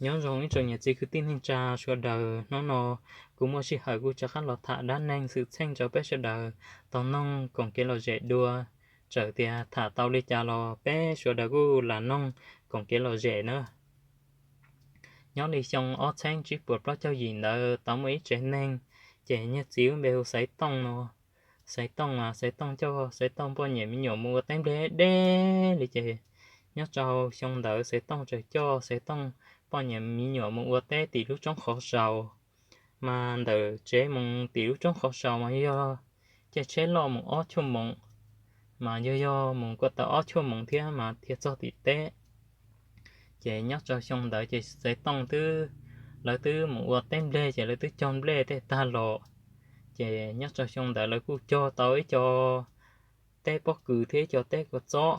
Nyob zoo ib tsoom niam txiv kwv tij neej tsa sawv daws, hnub no kuv muaj sij hawm kuv rov qab los tham dab neeg xwm txheej rau peb sawv daws tau noog koom kev lom zem dua. Txawm tias tham tau li cas los peb sawv daws kuj lam noog koom kev lom zem na. Nyob li xyoo ob txheeb tsib puas plaub caug yim ntawd tau muaj ib tsev neeg, ces niag txiv lub npe hu Xaiv Tooj no. Xaiv Tooj mas Xaiv Tooj coj Xaiv Tooj poj niam me nyuam mus ua teb nplej deb li ces nyob rau xyoo ntawd Xaiv Tooj txawm coj Xaiv Tooj poj niam me nyuam mus ua teb tim lub roob qhov zaus. Mas ntawm tsev mus tim lub roob qhov zaus mas yog caij tsheb loj mus ob cuaj moos, mas yog yog mus kuj tau ob cuaj moos thiab mas thiaj txog tim teb. Ces nyob rau xyoo ntawd ces Xaiv Tooj twb, lawv twb mus ua teb nplej ces lawv twb cog nplej tej tag los. Ces nyob rau xyoo ntawd lawv kuj cog tau ib co teb pob kws thiab ib co teb kua txob.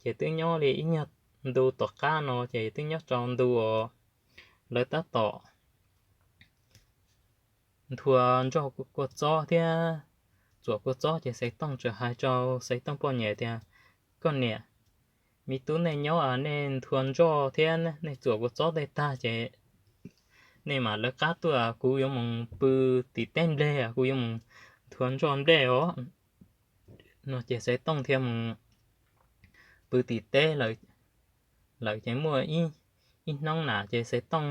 Ces twb nyob li ib nyuag ntu tom qab no ces twb nyob rau ntu uas lawv tab tom nthua nroj kua txob thiab txuam kua txob ces Xaiv Tooj txawm hais rau Xaiv Tooj poj niam tias, Koj niam, me tub, nej nyob nej nthua nroj thiab nej txuam kua txob tej tag ces nej mam lawv qab tuaj, kuv yuav mus pw tim teb nplej, kuv yuav mus nthua nroj nplej os. No ces Xaiv Tooj thiaj mus pw tim teb lawm. Ces muaj ib hnub na ces Xaiv Tooj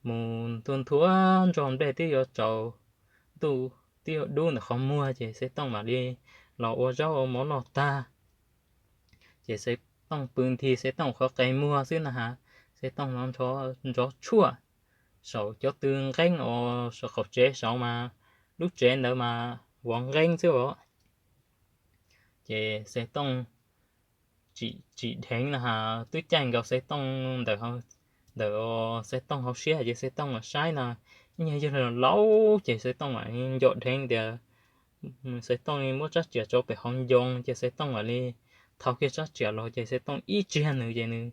mus nthua nroj nplej twb yuav tsaus ntuj, twb yuav dub ntawm qhov muag ces Xaiv Tooj mam li los ua zaub ua mov noj tag. Ces Xaiv Tooj pw nthi, Xaiv Tooj qhov qe muag xwb na has, Xaiv Tooj hnov nrov tshuaj saum cov tw nqeeb uas saum qaum tsev saud mas, lub tsev ntawd mas vov nqeeb xwb os. Ces Xaiv Tooj tsim dheev na has, twb caij nkaus Xaiv Tooj ntawm, ntawm Xaiv Tooj hauv siab ces Xaiv Tooj mam saib na, ib nyuag yawg laus ces Xaiv Tooj mam nco dheev tias, Xaiv Tooj muab rab riam rau pem hauv ncoo ces Xaiv Tooj mam li thau kiag rab riam los ces Xaiv Tooj ib tsiag nws ces nws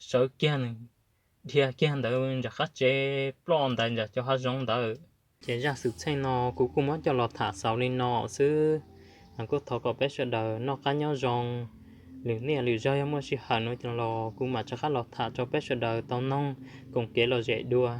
sawv kiag nws dhia kiag ntawd nram qab tsev ploj ntawd nram cov hav zoov ntawd. Ces zaj xwm txheej no kuv kuj muab coj los tham xaus li no xwb. Kuj thov kom peb sawv daws noj qab nyob zoo, lwm niaj lwm zaug yog muaj sij hawm no los kuv mam rov qab los tham rau peb sawv daws tau noog koom kev lom zem dua.